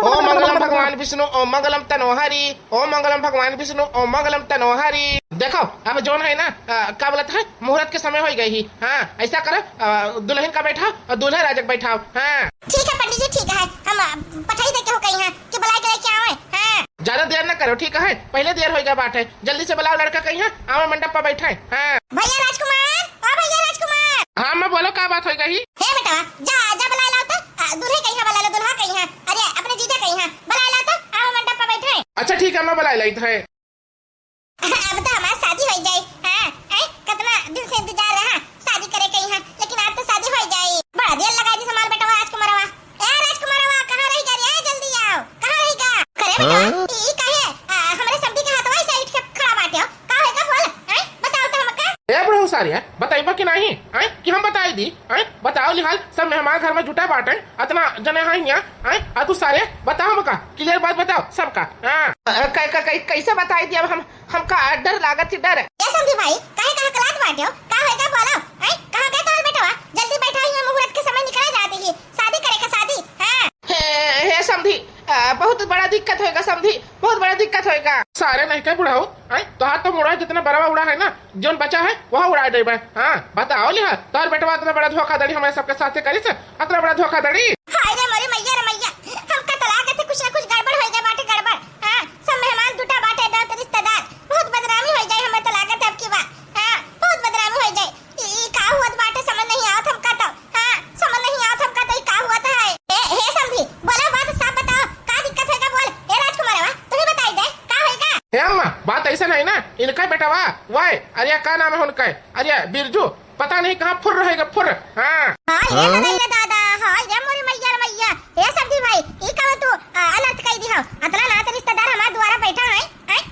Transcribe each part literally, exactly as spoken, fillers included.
ओम मंगलम भगवान विष्णु, ओम मंगलम तनोहरी, ओम मंगलम भगवान विष्णु, ओम मंगलम तनोहरी। देखो, अब जौन है ना, अ, का बोलत है, मुहूर्त के समय होइ गई ही। हाँ, ऐसा करो, अ, दुलहिन का बैठाओ और दूल्हा राजा का बैठाओ। हाँ। ठीक है पंडित जी, ठीक है, हम, अ, पठाई देके हो कहीं, हाँ, कि बुलाए के लेके आवे। हाँ। ज्यादा देर न करो, ठीक है, पहले देर होइ गया बाटे, जल्दी से बुलाओ लड़का कहीं, हाँ, आवे मंडप पर बैठे। हाँ। भैया राजकुमार, ओ भैया राजकुमार। हाँ, मैं बोलो, का बात होइ गई? हे बेटवा, जा, जा बुलाए लाओ तो, आ, दूल्हे कहीं है, बुलाए लो, दूल्हा कहीं है, अरे अपने जीजा कहीं है, बुलाए लाओ तो, आवे मंडप पर बैठे। अच्छा ठीक है, मैं बुलाए लाइत है। अब तो हमार शादी होइ जाए। हाँ, ऐ, कितना दिन से इंतजार रहा शादी करे के यहाँ, लेकिन आज तो शादी होइ जाए। बड़ा देर लगा दी हमार बेटवा राजकुमारवा। ए राजकुमारवा, कहाँ रही गा रे? ए, जल्दी आओ। कहाँ रही गा? करे बेटा, हाँ? ई, ई काहे, आ, हमरे समधी के हाथवा से उठ के खड़ा बाटे हो? का होएगा बोल? ऐ, बताओ तो हमका। ए बुढ़ऊ सारे, बताइबा कि नहीं? ऐ, कि हम बताई दी? ऐ, बताओ लिहाल, सब मेहमान घर में जुटा बाटे, अतना जने हैं यहाँ। ऐ, आ तू सारे बताओ हमका, क्लियर बात बताओ सबका। हाँ। अ, कै-, कै-, कै-, कैसे बताई दी अब हम? हमका डर लागत ही, डर। ए समधी भाई, काहे कहाँ कलात बाटे हो? का होएगा बोलो? हैं? कहाँ गए तोहर बेटवा? जल्दी बैठा, ही मुहूर्त के समय निकला जाती ही। शादी करे का शादी, हाँ। हे, हे समधी, अ, बहुत बड़ा दिक्कत होएगा समधी, बहुत बड़ा दिक्कत होएगा। सारे नहीं के बुढ़ऊ, हैं? तोहार तो मुड़ा जितना बड़ा उड़ा है ना, जौन बचा है, वह उड़ा देबे। हाँ, बताओ लिहा, तोहर बेटवा इतना बड़ा धोखाधड़ी हमारे सबके साथे करिस, इतना बड़ा धोखाधड़ी। हाय रे मोरी मैया रे मैया, हमका तो लागत है कुछ ना कुछ गड़बड़ होई गए बाटे, गड़बड़। हाँ, सब मेहमान जुटा बाटे, दोस्त रिश्तेदार, बहुत बदनामी होई जाए, हमें तो लागत है अब की बार। हाँ, बहुत बदनामी होई जाए। ई, ई का हुआ बाटे, समझ नहीं आवत हमका तो। हाँ, समझ नहीं आवत हमका तो, ई का हुआ है। ए, हे समधी, बोला बात साफ बताओ, का दिक्कत होएगा बोल। ए राजकुमारवा, तू ही बताई दे, का होएगा? हे अम्मा, बात ऐसा नहीं ना, इनका बेटवा, वाय, अरे का नाम है उनका, अरे बिरजू, पता नहीं कहाँ फुर्र रहेगा, फुर्र। हाँ। हाय रे हाँ? दादा रे दादा, हाय रे मोरी मैया रे मैया। ए समधी भाई, ई का तू, आ, अनर्थ कई दी हो। अतना नात रिश्तेदार हमार दुआरा बैठा है, हैं?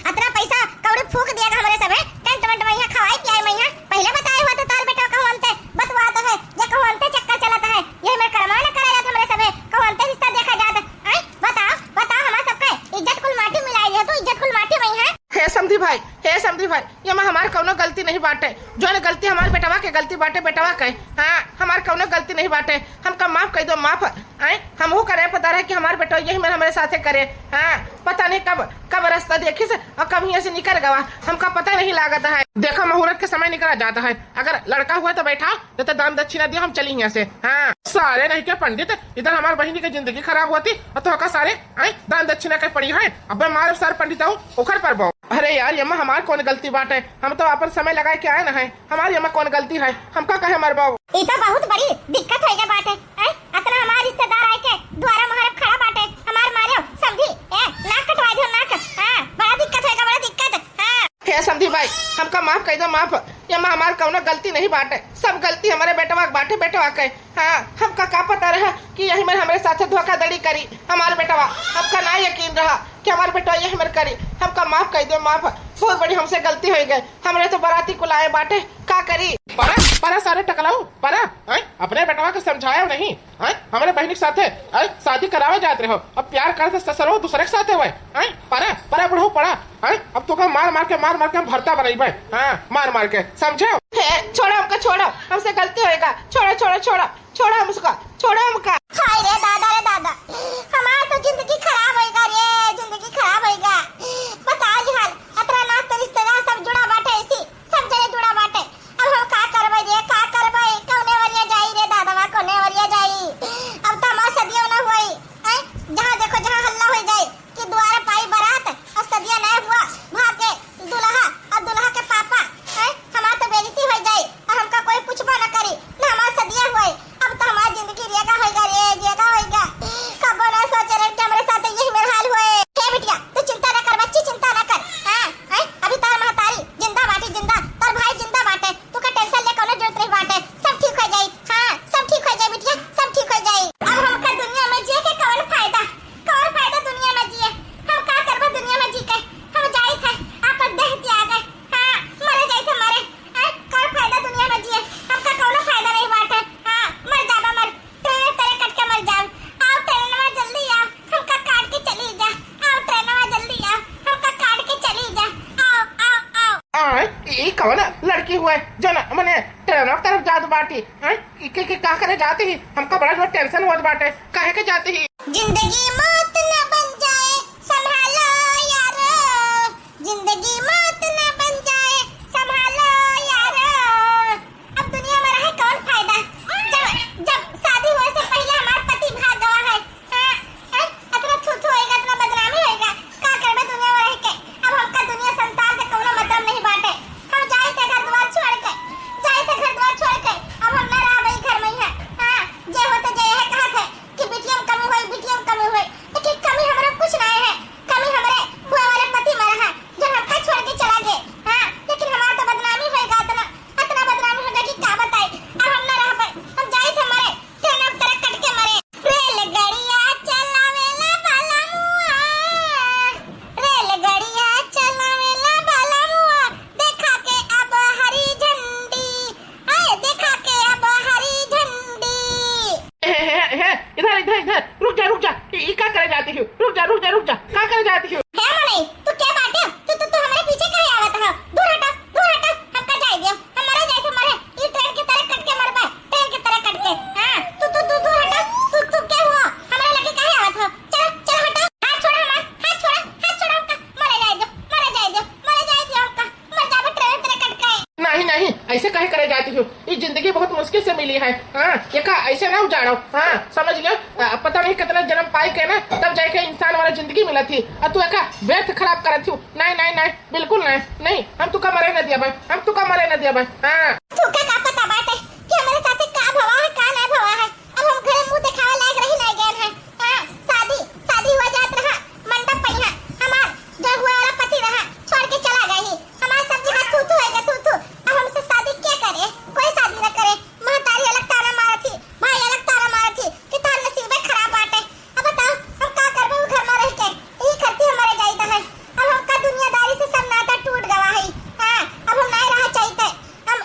अतना पैसा कौड़ी फूक दिया हमरे सब है, टेंट वेंट में यहाँ खवाई पियाई में यहाँ। पहले बताए हुआ तो तोर बेटा कहूँ हमते, बतवा तो है, जे कहूँ हमते चक्कर चलत है, ये मेरे करमा न करा जात हमरे सब है, कहूँ हमते रिश्ता देखा जात, हैं? बताओ, बताओ हमार सबके इज्जत कुल माटी मिलाई दे तू, इज्जत कुल माटी में है। हे समधी भाई, हे समधी भाई, ये में हमार कौनो गलती नहीं बाटे। जौन गलती हमार बेटवा के गलती बाटे, बेटवा के। हाँ, हमार कौनो गलती नहीं बाटे। हमका माफ कई दो, माफ। आए, हमहू करे पता रहे कि हमार बेटवा यही में हमारे साथे करे। हाँ, पता नहीं कब, कब रास्ता देखिस और कब हियाँ से निकल गवा। हमका पता नहीं लागत है। देखो, मुहूर्त के समय निकला जाता है। अगर लड़का हुआ तो बैठा, नहीं तो दान दक्षिणा दियो, हम चली यहाँ से। हाँ, सारे नहीं के पंडित, इधर हमार बहिनी के जिंदगी खराब होती और तो का सारे, आए, दान दक्षिणा के पड़ी है। अबे मार सार पंडित आऊ, उखर पर बहु। अरे यार, ये में हमार कौन गलती बाटे? हम तो अपन समय लगाए के आए न है। हमार ये में कौन गलती है? हमका कहे मरबाओ? ई तो बहुत बड़ी दिक्कत होइगा बाटे। हैं? अतना हमार रिश्तेदार आए के द्वारा महारब खड़ा बाटे। हमार मारे समधी, ए, नाक कटवा दे नाक। हाँ, बड़ा दिक्कत होइगा, बड़ा दिक्कत। हाँ। हे समधी भाई, हमका माफ कई दो, माफ। ये में हमार कौनो गलती नहीं बाटे, सब गलती हमारे बेटवा के बाटे, बेटवा के। हाँ, हमका का पता रहा कि यही में हमरे साथे धोखाधड़ी करी हमार बेटवा। हमका ना यकीन रहा कि हमार बेटवा यही में करी। हमका माफ कई दो, माफ। बहुत बड़ी हमसे गलती होइ गई। हमरे तो बराती कुल आए बाटे, का करी? परा, परा सारे टकलाऊ, परा, हैं? अपने बेटवा के समझाया नहीं, हैं? हमरे बहिनी के साथे, हैं? शादी करावे जात रहे हो, अब प्यार करते ससुरो दूसरे के साथे हुए, हैं? परा, परा बुढ़ऊ परा, हैं? अब तोका मार मार के, मार मार के हम भरता बनइबे, हाँ, मार मार के, समझो? हे, छोड़ो हमका, छोड़ो, हमसे गलती होएगा, छोड़ो, छोड़ो, छोड़ो, छोड़ो हम उसका, छोड़ो हमका। हाय रे दादा रे दादा, हमार तो जिंदगी खराब होइगा रे, जिंदगी खराब होइगा। बताओ जी हाल, अतरा नात रिश्तेदार सब जुड़ा बाटे ऐसी, सब जने जुड़ा बाटे। अब हम का करबै रे, का करबै? कौने वरिया जाई रे दादवा, कौने वरिया जाई? अब तो हमार सदियो ना होई। हैं? जहाँ देखो, जहाँ हल्ला होई जाई कि द्वारा पाई बारात और सदिया नया हुआ, भाग गए दुल्हा और दुल्हा के पापा। हैं? हमार तो बेइज्जती होई जाई और हमका कोई पूछबो ना करी, ना हमार सदिया होई। अब तो हमार जिंदगी रेगा होइगा रे, रेगा होइगा। कबो ना सोचे रहे कि हमरे साथ यही मेरा हाल होए। हे बिटिया, तू चिंता ना कर बच्ची, चिंता ना कर। हाँ, हैं? अभी तार महतारी जिंदा बाटी, जिंदा। तार भाई जिंदा बाटे। तू का टेंशन ले कौनो जरूरत नहीं बाटे। सब ठीक हो जाई। हाँ, सब ठीक हो जाई बिटिया, सब ठीक हो जाई। अब हमका दुनिया में जिए के कौन फायदा? कौन फायदा दुनिया में जिए? हम का करबे दुनिया में जी के? हम जाई थे, आपन देह त्यागे। हाँ, मरे जाई थे मरे। हैं? कौन फायदा दुनिया में जिए? हमका कौनो फायदा नहीं बाटे। हाँ, मर जाबा मर। ट्रेन तरे कट के मर जाओ। आओ ट्रेनवा जल्दी आओ, हमका काट के चली जा। आओ ट्रेनवा जल्दी आओ, हमका काट के चली जा। आओ, आओ, आओ। आय, ई कौन लड़की हुए जो न मने ट्रेनवा की तरफ जात बाटी? हैं? ई के, के का करे जाती ही? हमका बड़ा जोर टेंशन होत बाटे। काहे के जाती ही? जिंदगी मौत न बन जाए, संभालो यारो। जिंदगी मौत न बन जाए, संभालो यारो। अब दुनिया में रहे कौन फायदा, जब, जब शादी होए से पहिले हमार पति भाग गवा है। हाँ, हैं? अतना थू थू होएगा, अतना बदनामी होएगा, का करबे दुनिया में रह के? अब हमका दुनिया संसार से कौनो मतलब नहीं बाटे। हम जाइत है घर द्वार छोड़ के, जाइत है घर द्वार छोड़ के, अब हम ना रहबे ई घर में यहाँ। हाँ, जे होते जे यह कहत है कि बिटिया में कमी होई, बिटिया में कमी होई, लेकिन कमी हमरा कुछ ना है, कमी हमरे हुआ वाले पति में रहा, जो हमका छोड़ के चला गए। हाँ, लेकिन हमार तो बदनामी होएगा, अतना, अतना बदनामी होएगा कि का बताई। अब हम ना रहबे, हम जाइत है मरे, तेना तरह कट के मरे। रेलगड़िया चलावेला बाला मुआ, रेलगड़िया चलावेला बाला मुआ, देखा के अब हरी झंडी, आए देखा के अब हरी झंडी। हे, हे, हे, हे, इधर, इधर, इधर, रुक जा, रुक जा। ई, ई का करे जाती हो? रुक जा, रुक जा, रुक जा। का करे जाती हो? हे मनई, तू के बाटे? तू, तू, तू हमरे पीछे काहे आवत हो? दूर हटा, दूर हटा, हमका जाए दियो। हम मरे जाए थे, मरे। ई ट्रेन के तरह कट के मरबे, ट्रेन के तरह कट के। हाँ, तू, तू, तू दूर हटा। तू, तू के हुआ? हमरे लगे काहे आवत हो? चल, चल हटा। हाथ छोड़ा हमार, हाथ छोड़ा, हाथ छोड़ा हमका। मरे जाए दियो, मरे जाए दियो, मरे जाए दियो हमका। मर जाबे ट्रेन तेरे कट के। नहीं, नहीं, ऐसे काहे करे जाती हो? ये जिंदगी बहुत मुश्किल से मिली है। हाँ, ये का ऐसे ना उजाड़ो। हाँ, समझ लो, आ, पता नहीं कितना जन्म पाई के ना, तब जाके इंसान वाला जिंदगी मिला थी। और तू एका व्यर्थ खराब करत हो। नहीं, नहीं, नहीं, बिल्कुल नहीं, नहीं, हम तुका मरे न दिया भाई, हम तुका मरे न दिया भाई। हाँ। तुका का पता बाटे कि हमरे साथे का भवा है, का ना भवा है? अब हम घरे मुंह देखावे लायक रही ना गए हैं। हाँ, शादी, शादी हुआ जात रहा, मंडप पे यहाँ हमार जो हुआ वाला पति रहा, छोड़ के चला गई। हमार सब जगह थू थू है, थू थू। अब हमसे शादी क्या करे? कोई शादी ना करे। महतारी अलग ताना मारत थी, भाई अलग ताना मारत थी कि तोर नसीबे खराब बाटे। अब बताओ, हम का करबे उ घर में रह के? यही खरती हमारे जाइत है। अब हमका दुनियादारी से सब नाता टूट गवा है। हाँ, अब हम नहीं रहा चाहिए। हम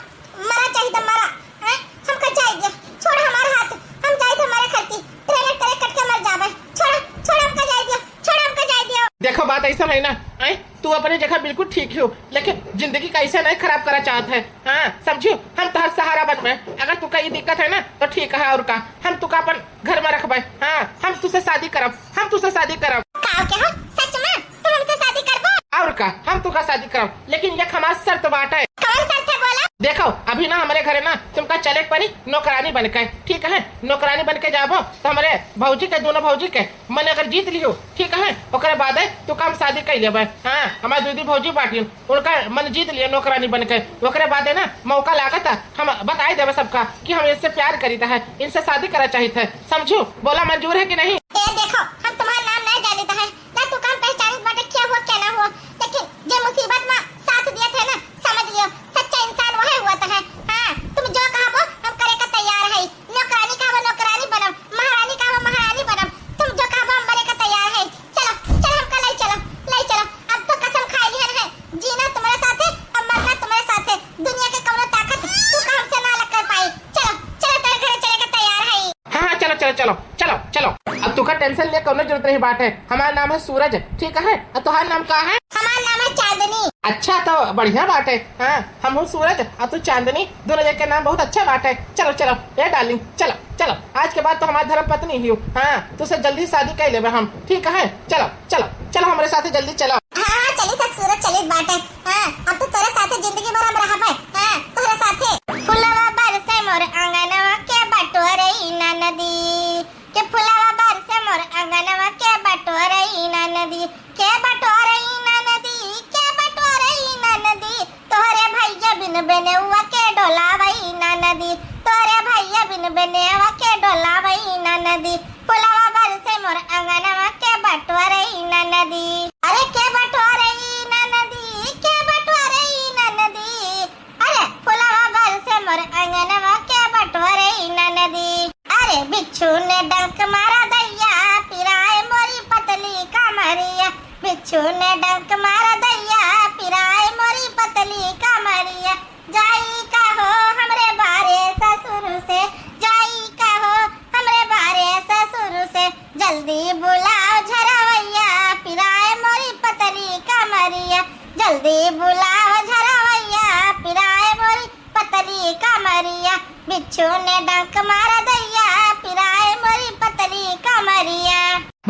मरा चाहिए, मरा। हैं? हमका जाए दियो, छोड़ हमार हाथ, हम जाए थे मरे खरती, ट्रेन तेरे कट के मर जाबे। छोड़, छोड़ हमका जाए दियो, छोड़ हमका जाए दियो। देखो बात ऐसा है ना, हैं? तू अपने जगह बिल्कुल ठीक हो, लेकिन जिंदगी का ऐसा नहीं खराब करा चाहत है। हाँ, समझियो, हम तोहर सहारा बनबे। अगर तुका ई दिक्कत है ना, तो ठीक है, और का, हम तुका अपन घर में रखबे। हाँ, हम तुसे शादी करब, हम तुसे शादी करब। का के हो? सच में? तुम हमसे शादी करबो? और का, हम तुका शादी करब, लेकिन एक हमार शर्त बाटे। कौन शर्त है बोला? देखो, अभी ना हमरे घरे ना तुमका चले के पड़ी नौकरानी बन के, ठीक है? नौकरानी बन के जाबो तो हमरे भौजी के, दोनों भौजी के मन अगर जीत लियो, ठीक है, ओकरे बाद तुका हम शादी कर लेबे। हाँ, हमार दीदी भौजी बाटिन, उनका मन जीत लियो नौकरानी बन के, ओकरे बाद ना मौका लागत है, हम बताई देबे सबका कि हम इनसे प्यार करीत है, इनसे शादी करा चाहित है, समझू? बोला मंजूर है कि नहीं? ए देखो, हम तुम्हार नाम नहीं जानित है, ना तुका हम पहचानित बाटे क्या हुआ क्या ना हुआ, लेकिन जे मुसीबत में साथ दिया था ना, समझ लियो सच्चा इंसान वही हुआ था है। हाँ, तुम जो कहबो हम करे का तैयार है। नौकरानी कहबो नौकरानी बनब, महारानी कहबो महारानी बनब, तुम जो कहबो हम बने का तैयार है। चलो, चलो हमका ले चलो, ले चलो। अब तो कसम खा लिहन है, जीना तुम्हारे साथ है और मरना तुम्हारे साथ है। दुनिया के कौनो ताकत तू का हमसे ना अलग कर पाई। चलो, चलो तेरे घरे चले के तैयार है। हाँ, हाँ, चलो, चलो, चलो, चलो, चलो। अब तुका टेंशन ले कौनो जरूरत नहीं बाटे। हमार नाम है सूरज, ठीक है? और तुहार नाम का है? हमार नाम है चांदनी। अच्छा, तो बढ़िया बाटे। हाँ, हम हूँ सूरज और तू चांदनी, दोनों जन के नाम बहुत अच्छा बाटे। चलो, चलो, ए डार्लिंग, चलो, चलो, आज के बाद तो हमार धर्म पत्नी ही हो। हाँ, तुसे जल्दी शादी कर लेबे हम, ठीक है? चलो, चलो, चलो, हमारे साथ जल्दी चलो। हाँ, हाँ, चली था सूरज, चली बाटे। हाँ, अब तो तोरे साथे जिंदगी भर हम रहबे। हाँ, तोरे साथे। फुलवा बरसे मोर आंगनवा के बटोरई ननदी, के फुलवा बरसे मोर आंगनवा के बटोरई ननदी, के बटोरई ननदी, के बटोरई ननदी, तोहरे भैया बिन बेनेउआ के डोलावई ननदी, तोहरे भैया बिन बेनेउआ के डोलावई ननदी, फुलवा बरसे मोर आंगनवा के बटोरई ननदी। अरे के बटोरई ननदी, के बटोरई ननदी, अरे फुलवा बरसे मोर आंगनवा के बटोरई ननदी। अरे बिच्छू ने डंक मारा दैया, पिराए मोरी पतली कमरिया। बिच्छू ने डंक मारा दैया, पिराए मोरी पतली कमरिया। जाई का हो हमरे बारे ससुर से, जाई का हो हमरे बारे ससुर से। जल्दी बुलाओ झरवैया, पिराए मोरी पतली कमरिया। जल्दी बुलाओ झरवैया, पिराए मोरी पतली कमरिया। बिच्छू ने डंक मारा दैया, पिराए मोरी पतली कमरिया।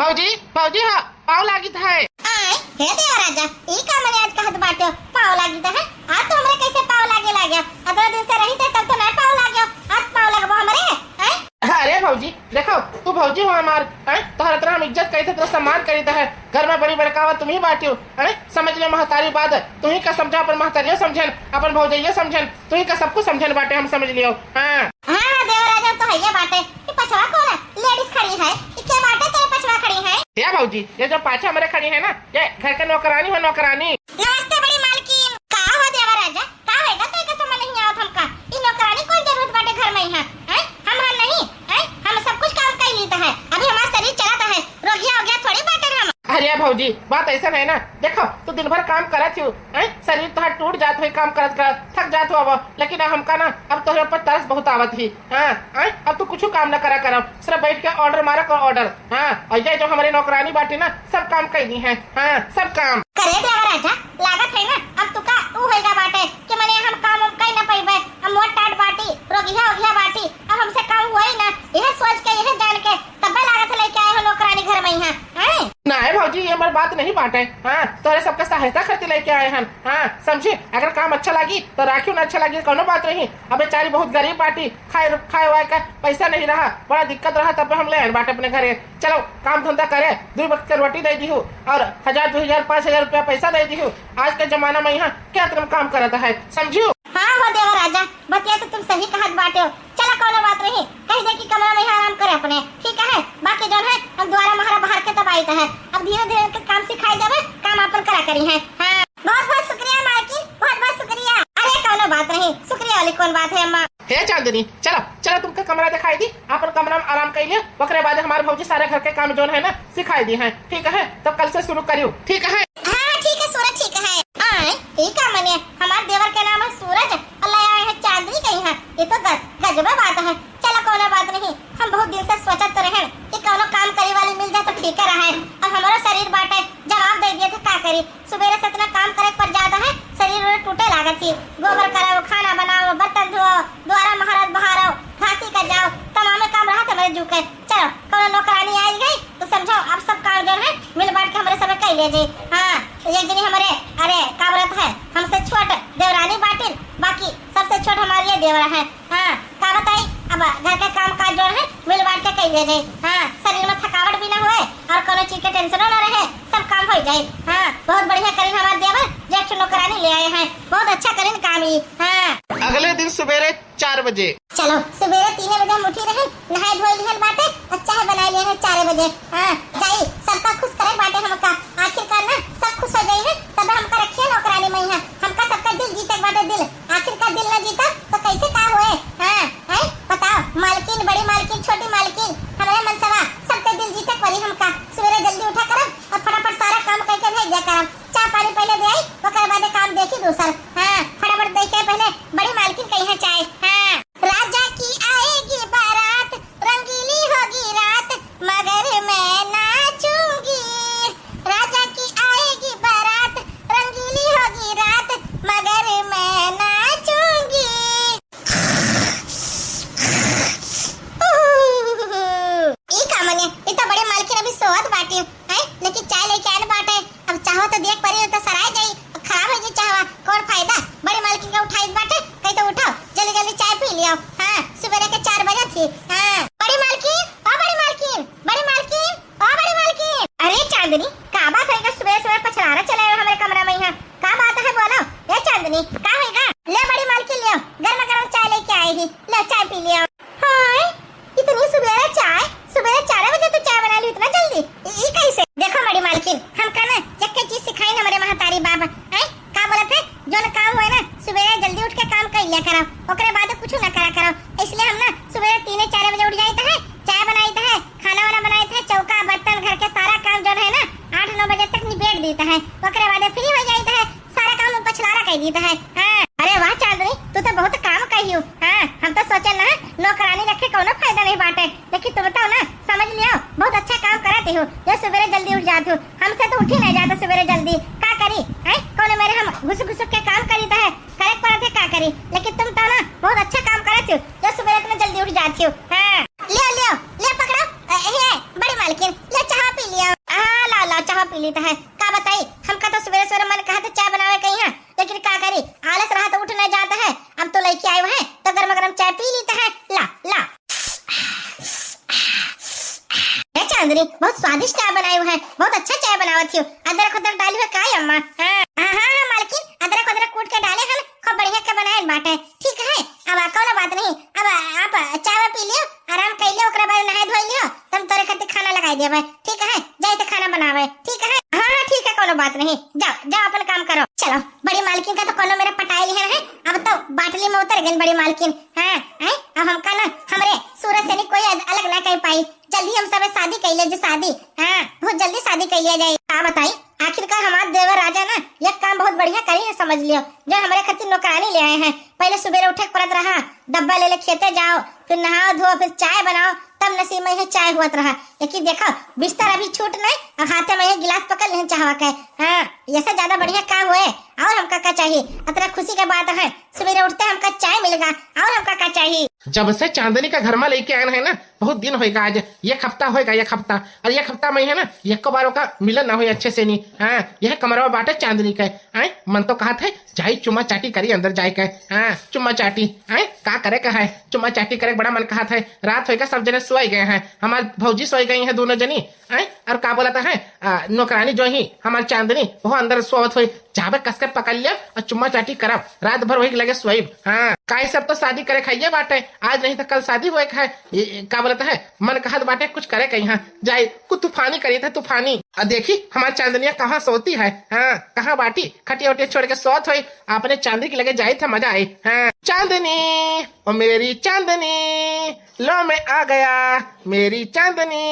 भौजी, भौजी, हाँ, पाँव लागित है। आय, हे देवा राजा, ई का मने आज कहत बाटे, पाँव लागित है? आज तो हमरे कैसे पाँव लागे लाग्या? अतरा दिन से रही थे तब तो ना पाँव लाग्या, आज पाँव लगबो हमरे, हैं? अरे भौजी, देखो, तू भौजी हो हमार, हैं? तोहर इतना हम इज्जत करीत है, इतना सम्मान करीत है, घर में बड़ी बड़कावा तुम ही बाटियो, हैं? समझ लो महतारी बात, तुही का समझा, अपन महतारियो समझेन, अपन भौजइयो समझेन, तुही का सब कुछ समझेन बाटे, हम समझ लियो। हाँ। हाँ, हाँ, देवा राजा तो हइये बाटे। ई पछवा कौन है? लेडीज खड़ी है। ई के बाटे तेरे पछवा खड़ी है? या भौजी, ये जो पाछे हमरे खड़ी है ना, ये घर के नौकरानी है, नौकरानी। नमस्ते बड़ी मालकिन। का हो देवा राजा? का होएगा? तो एकर समझ नहीं आवत हमका। ई नौकरानी कौन जरूरत बाटे घर में यहाँ? हैं? हम हन नहीं, हैं? हम सब कुछ काम कर लेता है। अभी हमारा शरीर चलता है, रोगिया हो गया थोड़ी बाटे हम। अरे भौजी, बात ऐसा नहीं ना। देखो, तू दिन भर काम करत हो, हैं? शरीर तोहार टूट जात हो, काम करत करत थक जात हो अब, लेकिन अब हमका ना, अब तोहरे ऊपर तरस बहुत आवत ही। हाँ, हैं? अब तू कुछ काम ना करा करो, सिर्फ बैठ के ऑर्डर मारा करो, ऑर्डर। हाँ, और ये जो हमरे नौकरानी बाटी ना, सब काम कैली है। हाँ, सब काम। करे देवा राजा, लागत है ना, अब तू का ऊ होइगा बाटे कि मने हम काम हम कई ना पइबे, अब मोट टाट बाटी, रोगिया ओगिया बाटी, अब हमसे काम हुआ ही ना। यह सोच के, यह जान के तब्बे लागत है लेके आए हो नौकरानी घर में यहाँ, हैं? ना है भौजी, ये हमारी बात नहीं बाटे। हाँ, तोरे सबके सहायता खातिर लेके आए हन। हाँ, समझी, अगर काम अच्छा लागी तो राखियो, ना अच्छा लागी तो कौनो बात नहीं। अब बेचारी बहुत गरीब बाटी, खाए, खाए वाए का पैसा नहीं रहा, बड़ा दिक्कत रहा, तब हम ले आए बाटे अपने घरे। चलो, काम धंधा करे, दो वक्त के रोटी दे दिहु और हजार, दो हजार, पाँच हजार रुपया पैसा दे दिहु। आज के जमाना में यहाँ क्या तुम काम करत है, समझियो? हाँ हो देवा राजा, बतिया तो तुम सही कहत बाटे हो। चला, कौनो बात नहीं, कह दे कि कमरा में ही आराम करे अपने, ठीक है? बाकी जौन है, हम द्वारा महारा बाहर के तब आइत है, अब धीरे धीरे के काम सिखाई देबे, काम अपन करा करी है। हाँ, बहुत बहुत शुक्रिया मालकिन, बहुत बहुत शुक्रिया। अरे कौनो बात नहीं, शुक्रिया वाली कौन बात है अम्मा। हे चांदनी, चलो चलो, तुमके कमरा दिखाई दी, अपन कमरा में आराम कर लियो, ओकरे बाद हमारे भौजी सारे घर के काम जौन है ना सिखाई दी है, ठीक है? तो कल से शुरू करियो, ठीक है? हाँ ठीक है सूरज, ठीक है। आए, ई का मने, हमार देवर के नाम है सूरज, और ले आए हैं चांदनी के यहाँ। ये तो गज-, गजबे बात है। चलो, कौनो बात नहीं, हम बहुत दिन से सोचत तो रहेन कि कौनो काम करे वाली मिल जाए तो ठीक रहे। और हमारो शरीर बाटे, जवाब दे दिए थे, का करी, सुबेरे से इतना काम करे के पड़ जाता है, शरीर उरीर टूटे लागत ही। गोबर करो, खाना बनाओ, बर्तन धोओ, द्वारा महारत बहारो, घासी का जाओ, तमामे काम रहत हमरे जू के। चलो, कौनो नौकरानी आई गई तो समझो, अब सब काम जौन है मिल बांट के हमरे सब कर ले जाई। हाँ, एक जनी हमरे, अरे का बोलत है, हमसे छोट देवरानी बाटिन, बाकी सबसे छोट हमारे ये देवर है। हाँ, का बताई, अब घर के काम काज जौन है मिल बांट के कर ले जाई। हाँ, शरीर में थकावट भी ना होए और कौनो चीज के टेंशनो ना रहे, सब काम हो जाए। हाँ, बहुत बढ़िया करीन हमारे देवर, जे एक ठो नौकरानी ले आए हैं, बहुत अच्छा करीन काम ही। हाँ। अगले दिन सुबेरे चार बजे। चलो, सुबेरे तीने बजे हम उठी रहे, नहाए धोए लिहन बाटे, अच्छा है बनाए लिहन है चार बजे। हाँ, जाई, सबका खुश करे बाटे हमका, आखिरकार ना सब खुश हो जाई है, तब हमका रखिए नौकरानी में यहाँ, हमका सबका दिल जीते बाटे दिल, आखिरकार दिल ना जीता तो कैसे का होए? हाँ, हैं? बताओ, मालकिन, बड़ी मालकिन, छोटी मालकिन, हमारे मनसवा, सबके दिल जीते पड़ी हमका। सुबेरे जल्दी उठा करब और फटाफट सारा काम करके भेज दिया करब। चाय पानी पहले दे आई, ओकर बादे काम देखी दूसर। हाँ, फटाफट दे के पहले बड़ी मालकिन कही है चाय। हाँ। राजा की आएगी बारात, रंगीली होगी रात, मगर मैं नाचूंगी। राजा की आएगी बारात, रंगीली होगी रात, मगर मैं नाचूंगी। ई का मने, ई तो बड़ी मालकिन अभी सोवत बाटी, हैं? लेकिन चाय लेके आयल बाटे, अब चाहो तो देख परी, तो सराय जाई, अब खराब हो जाई चाहवा, कौन फायदा? बड़ी मालकिन का उठाई बाटे, कही तो उठाओ, जल्दी जल्दी चाय पी लियो। हाँ, सुबेरे के चार बजे थी। हाँ, बड़ी मालकिन, ओ बड़ी मालकिन, बड़ी मालकिन, ओ बड़ी मालकिन। अरे चांदनी, का बात है, सुबह सुबह पछलारा चले आए हमरे कमरा में यहाँ, का बात है बोलो? ए चांदनी, का होइगा? ले बड़ी मालकिन, लियो, गर्मा गर्म चाय लेके आए ही, ले चाय पी लियो। हाय, इतनी सुबेरे चाय? सुबेरे चार बजे तू चाय बना ली, इतना जल्दी? ई, ई कैसे? देखो बड़ी मालकिन, हमका ना यक्के चीज सिखाई ना हमरे महतारी बाप, हैं? का बोलत है? जौन काम हुए ना, सुबेरे जल्दी उठ के काम कर लिया करो, ओकरे बाद कुछ ना करा करो। इसलिए हम ना सुबेरे तीने चार बजे उठ जाइत है, चाय बनाइत है, खाना वाना बनाइत है, चौका बर्तन घर के सारा काम जौन है ना, आठ नौ बजे तक निबेट देइत है, ओकरे बाद फ्री हो जाइत है। सारा काम हम पछलारा कह दीत है। हाँ। अरे वाह चांदनी, तू तो बहुत काम कही हो। हाँ, हम तो सोचे ना, नौकरानी रखे कौनो फायदा नहीं बाटे, लेकिन तुम तो ना समझ लियो, बहुत अच्छा काम करत हो, जो सुबेरे जल्दी उठ जात हो। हमसे तो उठी नहीं जाता सुबेरे जल्दी, का करी? हैं? कौन मेरे हम घुस घुस के काम करीत है, करे के पड़त है, का करी? लेकिन तुम तो ना बहुत अच्छा काम करत हो, जो सुबेरे इतना जल्दी उठ जात हो। हाँ। लियो, लियो, लियो पकड़ो। ए, ए, बड़ी मालकिन, ले चाह पी लियो। पी लेता है। का बताई, हमका तो सुबेरे सुबेरे मन कहत है चाय बनावे कइहाँ, लेकिन का करी, आलस रहा तो उठ न जाता है। अब तो लइके आए हैं तो गरम गरम चाय पी लेता है। ला, ला। ए चांदनी, बहुत स्वादिष्ट चाय बनाए है, बहुत अच्छा चाय बनावत हो। अदरक उदरक डाली है का अम्मा? हाँ, हाँ, हाँ, हाँ, मालकिन, अदरक उदरक कूट के डाले हन, खूब बढ़िया के बनाए बाटे। ठीक है, अब कौनो बात नहीं, अब आप चाय पी लियो, आराम कर लियो, ओकरा बाद नहाए धोए लियो, तब तोरे खातिर खाना लगाई देबे। ठीक है, जाए तो खाना बनावे। ठीक है, हाँ, हाँ, ठीक है, कौनो बात नहीं, जाओ, जाओ, अपन काम करो। चलो, बड़ी मालकिन का तो कौनो मेरा पटाई लिहे रहे, अब तो बाटली में उतर गई बड़ी मालकिन। हाँ, हैं? अब हमका ना हमरे सूरज से नहीं कोई अल-, अलग ना कर पाई। जल्दी हम सबे शादी कर ले जे शादी। हाँ, बहुत जल्दी शादी कर लिया जाए। का बताई, आखिरकार हमार देवर राजा ना एक काम बहुत बढ़िया करी है, समझ लियो, जो हमरे खातिर नौकरानी ले आए हैं। पहले सुबेरे उठे के पड़त रहा, डब्बा ले ले खेते जाओ, फिर नहाओ धोओ, फिर चाय बनाओ, तब नसीब में यह चाय हुअत रहा। लेकिन देखो, बिस्तर अभी छूट नहीं और हाथे में यह गिलास पकड़ लें चाहवा के। हाँ, ये से ज्यादा बढ़िया का हुए? और हमका का चाहिए? अतना खुशी के बात है, सुबेरे उठते हमका चाय मिल गा, और हमका का चाहिए? जब से चांदनी का घर में लेके आए हैं ना, बहुत दिन होएगा, आज एक हफ्ता होएगा, एक हफ्ता। और एक हफ्ता में है ना, एको बार ओका मिलन ना होए अच्छे से नहीं। हाँ, यह कमरवा बाटे चांदनी का। आए, मन तो कहत है, जाई चुम्मा चाटी करी अंदर जाए के। हाँ, चुम्मा चाटी। आए, का करे का है? चुम्मा चाटी करे के बड़ा मन कहत है। रात होएगा, सब जने सोए गए हैं, हमार भौजी सोए गई हैं दोनों जनी। आए, और का बोलत है, आ, नौकरानी जो ही हमार चांदनी, वो अंदर सोवत होई। जाबे कस के पकड़ लिया और चुम्मा चाटी करब, रात भर वही लगे सोइब। हाँ, काहे सब तो शादी करे खाइए बाटे, आज नहीं तो कल शादी होए के है। ये, ये का बोलत है, मन कहत बाटे कुछ करे कइहाँ जाए, कुछ तूफानी करी था तूफानी। और देखी हमार चांदनिया कहाँ सोती है, हाँ, कहाँ बाटी, खटिया उटिया छोड़ के सोत होई, अपने चांदनी के लगे जाए था मजा आई। हाँ, चांदनी, ओ मेरी चांदनी, लो मैं आ गया, मेरी चांदनी।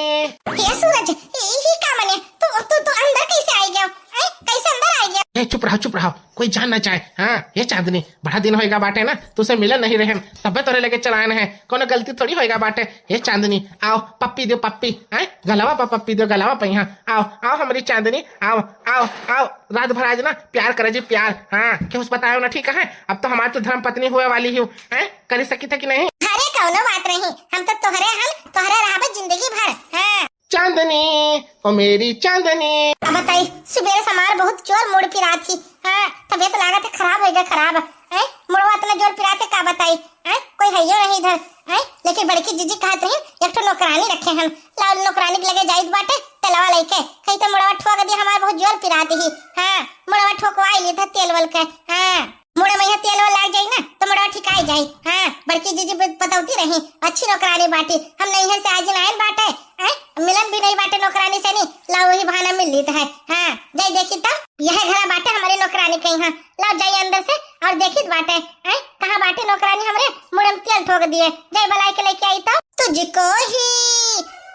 हे सूरज, ई, ई का मने? तू, तू, तू अंदर कैसे आई गया? हैं? कैसे अंदर आई गया? ए, चुप रहो, चुप रहो, कोई जान ना जाए। हाँ, ये चांदनी, बड़ा दिन होएगा बाटे ना, तुसे मिलन नहीं रहे, तबे तोरे लेके चलान है, कोनो गलती थोड़ी होएगा बाटे। ये चांदनी, आओ, पप्पी दो, पप्पी, हैं? गलवा पर पप्पी दो, गलवा पर यहाँ, आओ, आओ हमारी चांदनी, आओ, आओ, आओ, रात भर आज ना प्यार करे जी, प्यार। हाँ, क्यों बतायो ना, ठीक है, अब तो हमार तो धर्म पत्नी हुए वाली हूँ, हैं? करी सकी था कि नहीं? अरे कौनो बात नहीं, हम तो तोहरे हन, तोहरे रहबे जिंदगी भर। हाँ। चांदनी, ओ मेरी चांदनी। अब बताई, सुबेरे समार बहुत जोर मूड पिरात ही। हाँ, तबीयत लागत है खराब होइगा, खराब। हैं? मुड़वा इतना जोर पिरात है, का बताई? हैं? कोई हइयो नहीं इधर। हैं? लेकिन बड़की जीजी कहत रही, एक ठो नौकरानी रखे हम, लाओ नौकरानी के लगे जाइत बाटे, तेलवा लेके। कही तो मुड़वा ठोक दिया, हमार बहुत जोर पिरात ही। हाँ, मुड़वा ठोकवाई ली था तेल वल के। हाँ। मुड़े में यह तेल वाल लाग जाई ना, तो मुड़वा ठिकाई जाई। हाँ, बड़की जीजी ब-, बतौती रही, अच्छी नौकरानी बाटी, हम नैहर से आज आयन बाटे, हैं? मिलन भी नहीं बाटे नौकरानी से नहीं, लाओ वही बहाना मिल लीत है। हाँ, जाई देखी तो, यह घरा बाटे हमारे नौकरानी कहीं, हाँ, लाओ जाई अंदर से और देखी तो बाटे, हैं? कहाँ बाटे नौकरानी हमरे, मुड़े में तेल ठोक दिए, जाई बुलाई के लेके आई तो। तुझको ही,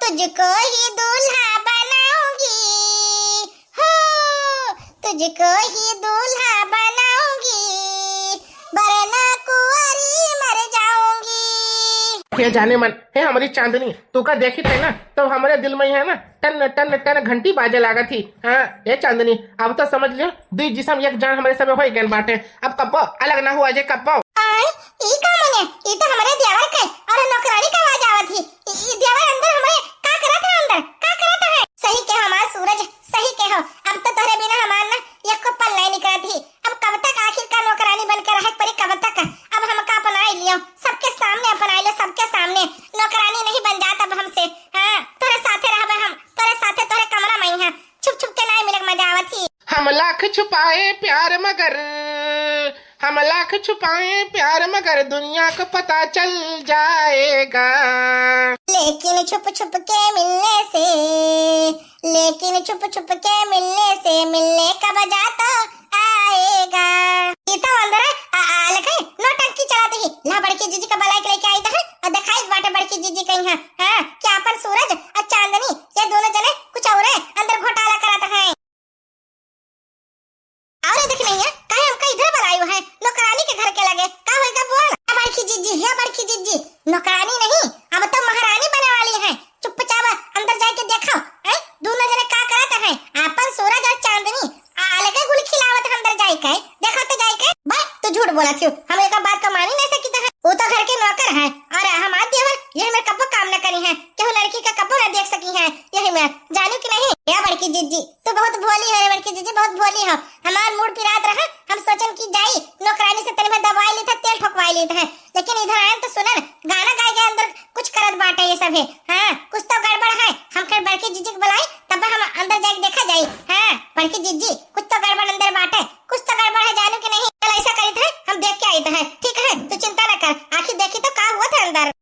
तुझको ही दूल्हा बनाऊंगी, हो, तुझको ही दूल्हा बनाऊंगी, वरना कुंवारी मर जाऊंगी। हे जाने मन, हे हमारी चांदनी, तू का देखी थे ना, तो हमारे दिल में है ना, टन टन टन घंटी बाजे लागत ही। हाँ, हे चांदनी, अब तो समझ लियो, दुई जिसम एक जान हमारे सब होई गए बाटे, अब कब्बो अलग ना हुआ जे कब्बो। आय, ई का मने? ई तो हमारे देवर के और नौकरानी का आवाज आवत ही। ई, ई देवर अंदर हमारे का करत है, अंदर का करत है? सही के हमार सूरज, सही के हो, अब तो तोहरे बिना हमार ना एको पल नहीं निकलत ही। अब कब तक आखिर का नौकरानी बन के रहे पड़ी, कब तक? अब हमका अपनाई लियो, सबके सामने अपनाई लियो, सबके सामने। नौकरानी नहीं बन जात अब हमसे। हाँ, तोरे साथे रहबे हम, तोरे साथे, तोरे कमरा में ही। हाँ, छुप छुप के नहीं मिले के मजा आवत ही। हम लाख छुपाए प्यार मगर, हम लाख छुपाए प्यार मगर दुनिया को पता चल जाएगा। लेकिन छुप छुप के मिलने से, लेकिन छुप छुप के मिलने से मिलने का मजा तो आएगा। ई तो अंदर, आ, आ, लगे नौटंकी चलात ही। ला बड़की जीजी का बुलाई के लेके आई तो है और दिखाई बाटे बड़की जीजी कहीं है, हाँ, कि अपन सूरज और चांदनी ये दोनों जने कुछ और है, अंदर घोटाला करत है। और देख नहीं है, काहे हमका इधर बुलायो है? नौकरानी के घर के लगे। का होएगा बोल? ए बड़की जीजी, हे बड़की जीजी, नौकरानी नहीं, अब तो महारानी बने वाली है। चुपचाप अंदर जाके देखो, हैं? दोनों जने का करत है? अपन सूरज और चांदनी आ, अलगे गुल खिलावत है अंदर जाए के। देखो तो जाए के। बे, तू झूठ बोलत हो, हम एक बात का मानी नहीं सकी है। वो तो घर के नौकर है और हमार देवर यही में कब्बो काम न करी है, केहू लड़की का कब्बो न देख सकी है, यही में जानू कि नहीं? या बड़की जीजी, तू बहुत जीजी बहुत भोली हो, हमार मूड पिरात रहा, हम सोचन कि जाई नौकरानी से तनी भर दबाई लीत है, तेल ठोकवाई लीत है, लेकिन इधर आयन तो सुनन गाना गाए गाए अंदर कुछ करत बाटे ये सब है। हाँ, कुछ तो गड़बड़ है। हम कहे बड़की जीजी के बुलाई, तब हम अंदर जाके देखा जाई। हाँ बड़की जीजी, कुछ तो गड़बड़ अंदर बाटे, कुछ तो गड़बड़ है, जानू कि नहीं? चल ऐसा करीत है, हम देख के आइत है, ठीक है? तू चिंता न कर, आखिर देखी तो का हुआ था अंदर।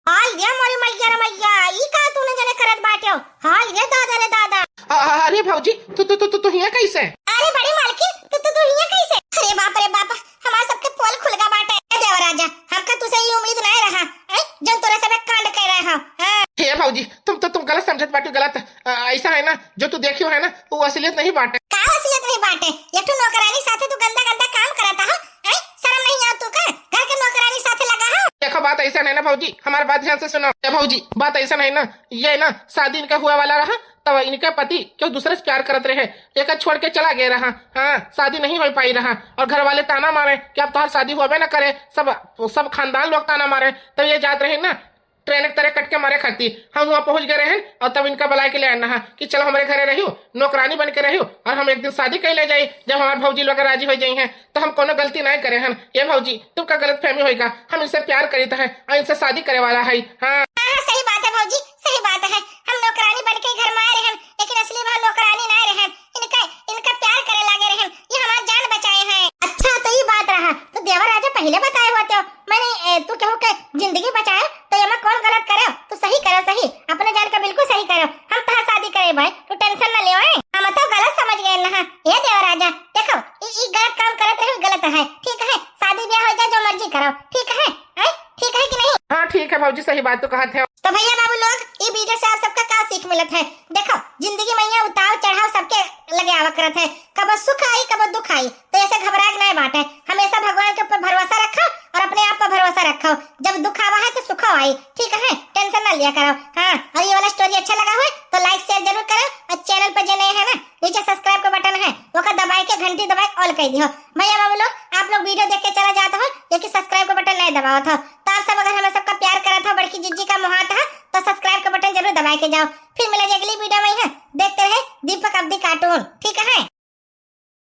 हाय रे मोरी मैया रे मैया, ई का तू न जाने करत बाटे हो? हाय रे दादा रे दादा। अ-, अ-, अरे भौजी, तू, तू, तू, तू, तू हियाँ कैसे? अरे बड़ी मालकिन, तू, तू, तू हियाँ कैसे? अरे बाप रे बाप, हमार सबके पोल खुल गा बाटे। ए देवराजा, हमका तुसे ई उम्मीद नहीं रहा, हैं? जौन तोरे सब एक कांड कर रहे हो, हाँ? हे भौजी, तुम तो, तुम गलत समझत बाटू, गलत। अ, ऐसा है ना, जो तू देखियो है ना, वो असलियत नहीं बाटे। का असलियत नहीं बाटे? एक ठो नौकरानी साथे तू गंदा गंदा काम करत हो, हैं? शर्म नहीं आवत तू का? घर के नौकरानी साथे लगा हो? देखो, बात ऐसा नहीं ना भौजी, हमार बात ध्यान से सुनो। ए भौजी, बात ऐसा नहीं ना, ये ना शादी इनका हुआ वाला रहा, तब इनका पति क्यों दूसरे से प्यार करत रहे, एक छोड़ के चला गया रहा। हाँ, शादी नहीं हो पाई रहा, और घर वाले ताना मारे कि अब तोहार शादी होबे ना करे, सब, सब खानदान लोग ताना मारे। तब ये जात रहे ना ट्रेन के तरह कट के मारे खाती, हम वहाँ पहुँच गए रहे और तब इनका बुला के ले आना है कि चलो हमारे घरे रहियो, नौकरानी बन के रहियो, और हम एक दिन शादी कर ले जाई, जब हमारे भौजी लोग राजी हो जाई हैं, तो हम कोनो गलती नहीं करे हन। ये भौजी, तुमका गलत फहमी होइगा, हम इनसे प्यार करीत है और इनसे शादी करे वाला है। हाँ। हाँ, हाँ, सही बात है भौजी, सही बात है। हम नौकरानी बन के घर में आए रहन, लेकिन असली में हम नौकरानी नहीं रहन। इनका, इनका प्यार करे लागे रहन, ये हमार जान बचाए हैं। अच्छा, तो ये बात रहा, तो देवर राजा पहले बताए होते हो, मैंने, ए, तू केहू के जिंदगी बचाए, तो ये मैं कौन गलत करे? तू सही करे, सही, अपने जान का बिल्कुल सही करे। हम तहार शादी करे भाई, तू टेंशन ना ले। हम तो गलत समझ गए ना। ये देवर राजा, देखो, ई, ई गलत काम करत रहे, गलत है, ठीक है? शादी ब्याह हो जाए, जो मर्जी करो, ठीक है? हैं? ठीक है कि नहीं? हाँ, ठीक है भौजी, सही बात तो कहत है। तो भैया बाबू लोग, ई वीडियो से आप सबका का सीख मिलत है? देखो, जिंदगी में यहाँ उतार चढ़ाव सबके लगे आवा करत है, कबो सुख आई, कबो दुख आई, तो ऐसे घबराए के नहीं बाटे। हमेशा भगवान के ऊपर भरोसा रखो और अपने आप पर भरोसा रखो। जब दुख आवा है तो सुखो आई, ठीक है? टेंशन ना लिया करो। हाँ, और ये वाला स्टोरी अच्छा लगा हो तो लाइक शेयर जरूर करो, और चैनल पर जो नए हैं ना, नीचे सब्सक्राइब का बटन है, ओका दबाए के घंटी दबाए ऑल कर दियो। भैया बाबू लोग, आप लोग वीडियो देख के चला जात हो, लेकिन सब्सक्राइब का बटन नहीं दबावत हो, तो आप सब अगर हमें सबका प्यार करत हो, बड़की जिज्जी का मोहात है, तो सब्सक्राइब का बटन जरूर दबाए के जाओ। फिर मिला जाए अगली वीडियो में, है देखते रहे दीपक अवधी कार्टून, ठीक है?